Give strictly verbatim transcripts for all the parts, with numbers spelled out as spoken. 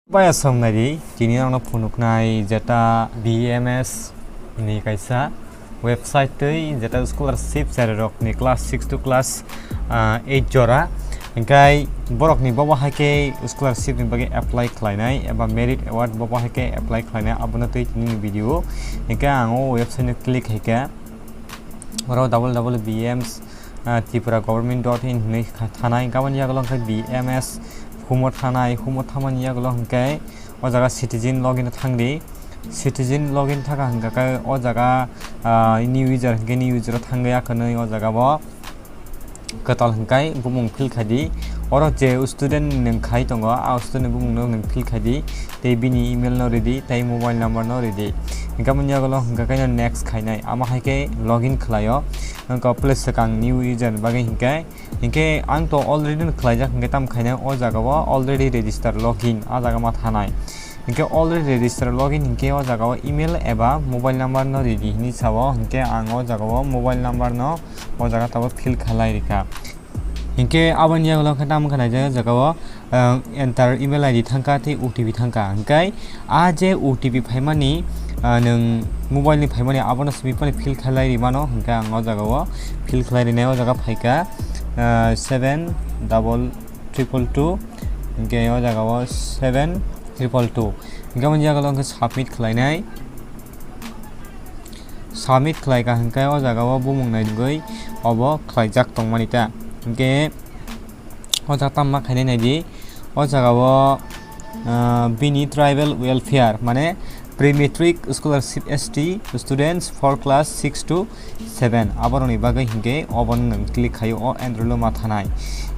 Paya song nai di, tini ang no phunuknai jeta B M S ni kaisa website tei jeta scholarship chari rok ni class six to class, ah, eight jora. Hingkai borok ni bobo hai khe scholarship ni bagwi apply khlainai eba merit award bobo hai khe apply khlainai abono tei tini ni video. Hingkai ang o website no click hai khe oro W W W B M S, ah, Tripura government dot in hinwi kha-, thanai. Hingke aboni yagulo hingke B M S humo thanai, humo thamani yagulo hingke o jaga citizen login o thangdi. Citizen login thaka hingka khe o jaga, ah, new user hingke new user o thangwi akhwnwi o jaga bo kwtal hingkai bumung fill khaidi. Oro je student nwng khai tongo, a student bumung no nwng fill khaidi. Tei bini email no ridi, tei mobile number no ridi. Hingke aboni yagulo hingka khe no next khainai. Amo hai khe login khlaio. Hingke plus swkang new user ni bagwi hingke. Hingke ang to already no khlaijak hingke tam khainai o jaga o already register login a jaga ma thanai. Hingke already register login hingke o jaga o email eba mobile number no ridi hinwi sao. Hingke ang o jaga o mobile number no o jaga tabuk fill khalai rikha. Hingke aboni yagulo khe tamo khe naijak jaga o, ah, enter email I D thangkha tei O T P thangkha. Hingke a je O T P phaimani, ah, nwng mobile ni phaimani abono simi phone fill khalai rimano. Hingke ang o jaga o fill khalai rinai o jaga phaikha, ah, seven double triple two. Hingke o jaga o seven triple two. Hingke aboni yagulo hingke submit khlainai. Submit khlaikha hingke o jaga o bumung naigwi obo khlaijak tongmani ta. Hingke o jaga tamma khainai naidi. O jaga o, ah, bini tribal welfare mane pre-matric scholarship S T students for class six to seven aborokni bagwi hingke obo nwng click khaio o enrollo ma thanai.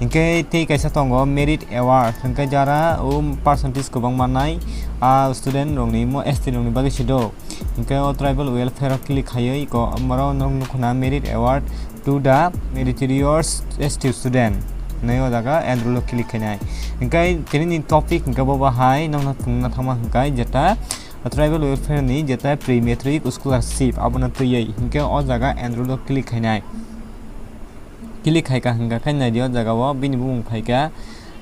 Hingke tei kaisa tongo merit award hingke jara o percentage kwbang mannai a student rokni mo S T rokni bagwi sido. Hingke o tribal welfare o click khaiwi ko, amo norok nukho na merit award to the meritorious S T student hinwi o jaga enrollo click khainai. Hingke tini ni topic hingke bo bahai nokna phunukna thangma hingke jeta tribal welfare ni jeta pre-matric scholarship abono twiwi hingke o jaga enrollo click khainai. Click khaikha hingka khe naidi o jaga o bini bumung phaikha.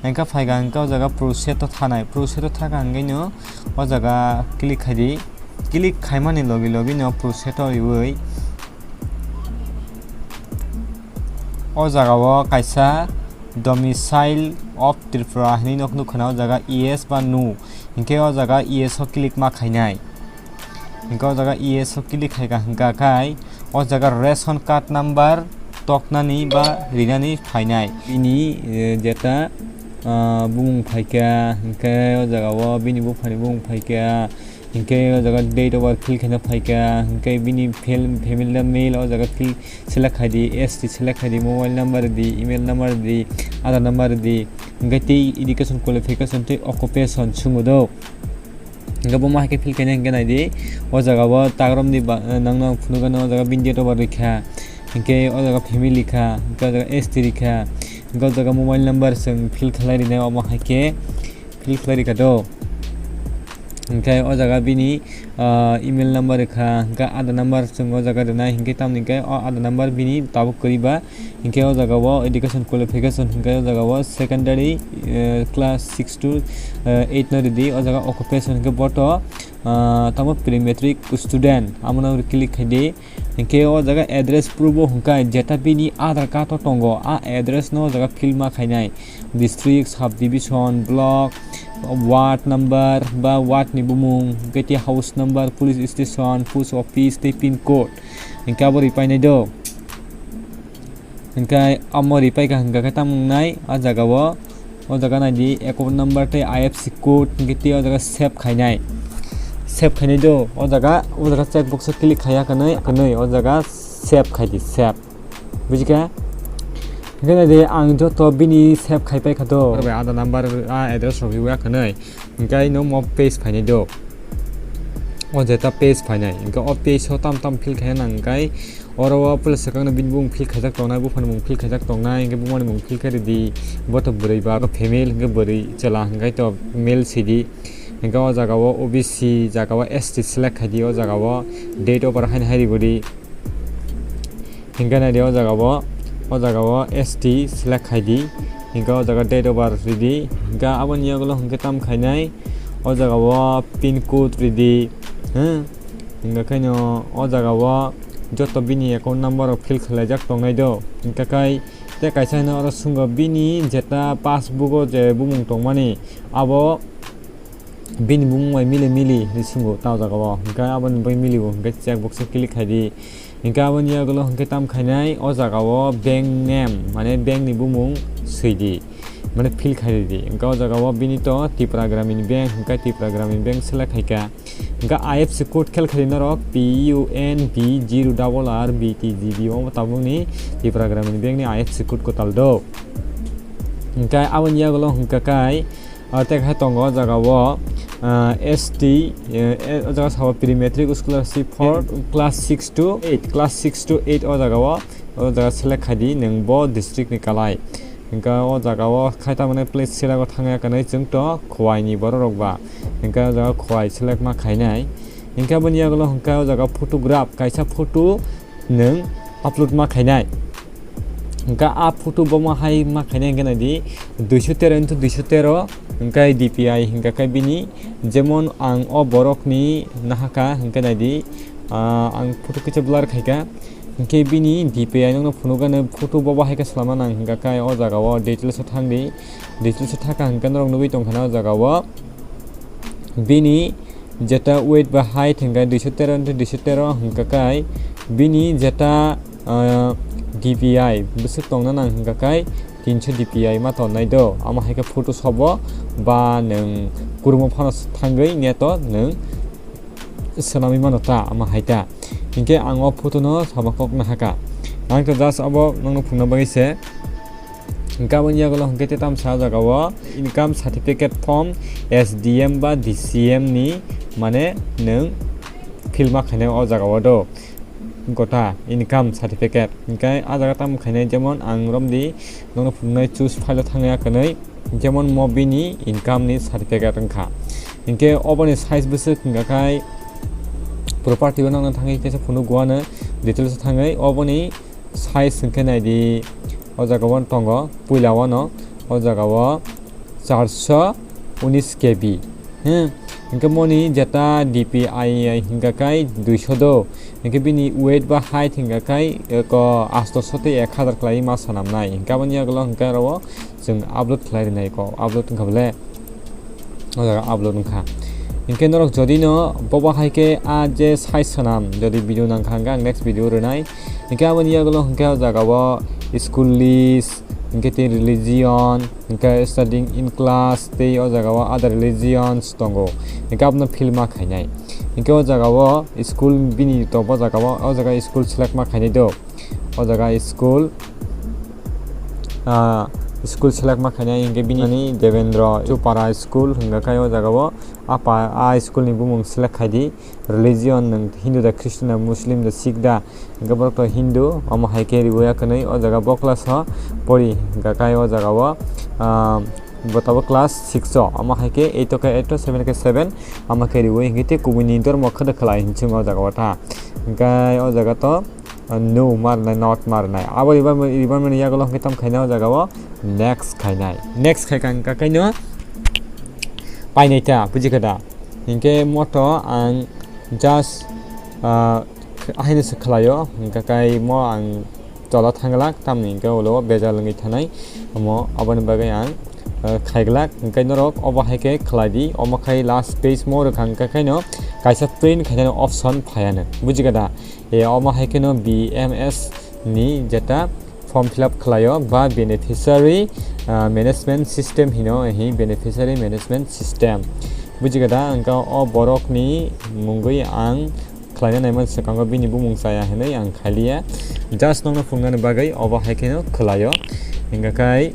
Hingka phaikha hingka o jaga process o thanai. Process o thakha hingkaino o jaga click khaidi. Click khaimani logi logi no process o riui o jaga o kaisa domicile of Tripura hinwi nok nukha na o jaga yes ba no. Hingke o jaga yes o click ma khainai. Hingke o jaga yes o click khaikha hingka khai o jaga ration card number toknani ba rinani phainai. Bini, eh, jeta, ah, bumung phaikha, hingke o jaga o bini buphani bumung phaikha, hingke o jaga date of birth fill khaina phaikha, hingke bini fel-, family male o jaga fill select khaidi, S T select khaidi, mobile number di, email number di, Aadhaar number di, hingke tei education qualification tei occupation swngo do. Hingke bo ma hai khe fill khaina hingke naidi. O jaga o tagromni ba, eh, nang nang phunukgano o jaga bini date of birth rikha. Hingke o jaga family kha, hingke o jaga S T rikha. Hingke o jaga mobile number chwng fill khlai rinai omo hai khe fill khlai rikha do. Hingke o jaga bini, ah, email number rikha, hingke Aadhaar number chwng o jaga rinai, hingke tamni hingke o Aadhaar number bini tabuk kwrwi ba. Hingke o jaga o education qualification hingke o jaga o secondary, eh, class six to, eh, eight no ridi, o jaga occupation hingke boto, ah, tamo pre-matric student, amono click khaidi. Hingke o jaga address proof o hingke jeta bini Aadhaar card o tongo, a address no o jaga fill ma khainai, district, subdivision, block, ward number ba ward ni bumung, hingke tei house number, police station, post office tei pin code. Hingke abo ripainai do. Hingke amo ripaikha hingka khe tamo wngnai, a jaga o, o jaga naidi account number tei I F S C code hingke tei o jaga save khainai. Save khainai do, o jaga, o jaga check box o click khaiya kwnwi, kwnwi o jaga save khaidi, save. Bujikha? Hingke naidi ang joto bini save khaipaikha do. Oro bai Aadhaar number, a address rok riya kwnwi. Hingke no mo page phainai do. O jeta page phainai. Hingke o page o tam tam fill khaina nang hingke oro o police swkang no bini bumung fill khaijak tongnai, buphani mung fill khaijak tongnai, hingke bumani mung fill khe ridi. Bo to bwrwi ba, family hingke bwrwi chwla hingke to male sidi. Hingke o jaga o O B C, jaga o S T select khaidi, o jaga o date of birth haino hai ribodi. Hingke naidi o jaga o, o jaga o S T select khaidi. Hingke o jaga date of birth ridi. Hingke aboni yagulo hingke tam khainai. O jaga o pin code ridi, hmm? Hingkha khaino o jaga o joto bini account number rok fill khlaijak tongnai do. Hingkha khai tei kaisa hino oro sungo bini jeta passbook o je bumung tongmani, abo bini bumung bai mili mili hinwi sungo ta o jaga o. Hingkha aboni bai milio, hingkha check box o click khaidi. Hingkha aboni yagulo hingkhe tam khainai o jaga o bank name, mane bank ni bumung swidi, mane fill khaidi. Hingkha o jaga o bini to Tripura Gramin Bank, hingkha Tripura Gramin Bank select khaikha. Hingkha I F S C code khel khaidi norok P U N B zero double R B T G B, omo tabukni Tripura Gramin Bank ni I F S C code kwtal do. Hingkha aboni yagulo hingkha kai, ah, tei khe tongo o jaga o, ah, S T, eh, eh, o jaga sabo pre matric scholarship for class six to eight, class six to eight o jaga o, o jaga select khaidi nwng bo district ni kalai. Hingkha o jaga o khai tamani place select o thangya kanai chwng to Khowai ni borok rok ba. Hingkha o jaga Khowai select ma khainai. Hingkha boni yagulo hingkha o jaga photograph kaisa photo nwng upload ma khainai. Hingkha a photo bo ma hai ma khainai hingkha naidi duiso tero into duiso tero hingkha D P I hingkha khe bini jemon ang o borok ni nahaka hingkha naidi, ah, ang photo kisa blur khaikha. Hingkhe bini D P I nokno phunukgani photo bo bahai khe swlama nang hingkha khe o jaga o details o thangdi, details o thaka hingkhe norok nugui tongkha na o jaga o bini jeta weight ba height hingkha duiso tero hingkha duiso tero hingkha khe bini jeta, ah, D P I bwswk tongna nang hingkha khe tinso D P I ma tonnai do, amo hai khe Photoshop o ba nwng kurumo phano thangwi neto nwng swnamwi mano ta, ama hai ta. Hinkhe ang o photo no sabo kok nahaka. Ang to just abo nokno phunukna bagwi se. Hinkhe aboni yagulo hinkhe tei tamsa o jaga o income certificate form S D M ba D C M ni mane nwng fill ma khainai o jaga o do. Gota income certificate. Hinkhe a jaga tamo khainai jemon ang romdi nokno phunuknai choose file o thangya kwnwi. Jemon mo bini income ni certificate wngkha. Hinkhe oboni size bwswk hingkha khai property o nangna thangwi kaisa phunuk guano details o thangwi oboni size hinkhe naidi o jaga o tongo puila o no o jaga o charso unis K B. Hmm. Hinkhe moni jeta D P I hinkha khai duiso do. Hinkhe bini weight ba height hinkha khai eko astoso tei ek hazar khlai ma sanamnai. Hinkhe aboni yagulo hinkhe aro chwng upload khlai rwnai ko, upload wngkha bole o jaga upload wngkha. Hinkhe norok jodi no bobo hai khe a je size sanam, jodi video nangkha hinkhe ang next video rwnai. Hinkhe aboni yagulo hinkhe o jaga o school list, hinkhe tei religion, hinkhe studying in class, tei o jaga o other religions tongo. Hinkhe abono fill ma khainai. Hinkhe o jaga o school bini to bo jaga o, o jaga school select ma khainai do. O jaga school, ah, school select ma khainai hinkhe bini ani Devendra Chupara school hingkha khai o jaga o a pa, a school ni bumung select khaidi. Religion nwng Hindu da, Christian da, Muslim da, Sikh da, hinkhe borok to Hindu, omo hai khe riwi ya kwnwi o jaga bo class o pori hinkha khai o jaga o, ah, bo tabuk class six o, omo hai khe eight o khe eight o, seven o khe seven, omo khe riwi hinkhe tei kubuni dormo khwdwk khlai hinwi chwng o jaga o ta. Hinkhe o jaga to, ah, no ma rwnai, not ma rwnai. Abo ribar, ribar mani yagulo hinkhe tamo khaina o jaga o next khainai. Next khaikha hinkha khaino painai ta, bujikha da? Hinkhe moto ang just, ah, ahaino se khlaio, hinkha kai mo ang tola thanglak, tamni hinkhe ulo bejal wngwi thanai, omo aboni bagwi ang, ah, khaiglak, hinkhe norok obo hai khe khlai di, omo khai last page mo rwkha hinkha khaino kaisa print khainani option phaiano, bujikha da? E, omo hai kheno B M S ni jeta form fill up khlaio ba beneficiary, ah, management system hino, hi beneficiary management system. Bujikha da? Hinkhe o borokni mungwi ang khlaina naiman swkango bini bumung chaya hinwi ang khailiya. Just nokno phungnani bagwi obo hai kheno khlaio. Hinkha khai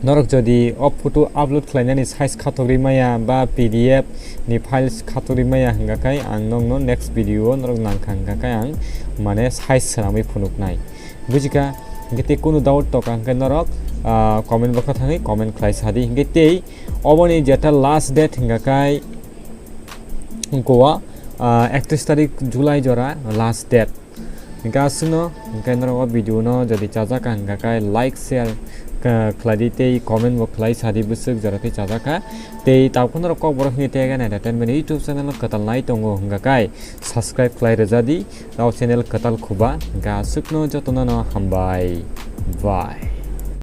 norok jodi o photo upload khlainani size khatogri maya ba P D F ni files khatogri maya hinkha khai ang nokno next video o norok nangkha hinkha khai ang mane size swnamwi phunuknai. Bujikha? Hinkhe tei kunu doubt tongkha hinkhe norok, ah, comment box o thangwi comment khlai sadi. Hinkhe tei oboni jeta last date hinkha khai wngkha o, ah, ektris tarik July jora last date. Hinkhe aswkno, hinkhe norok o video no jodi chajak kha hinkha khe like, share khlai di tei comment bo khlai sa di, bwswk jora tei chajakha. Tei tabukhe norok Kokborok hwnwi tei Entertainment YouTube channel no kwtal nai tongo hwnkha khe subscribe khlai rwja di, o channel kwtal khuba hwnkha. Aswkno jotono no hambai, bye.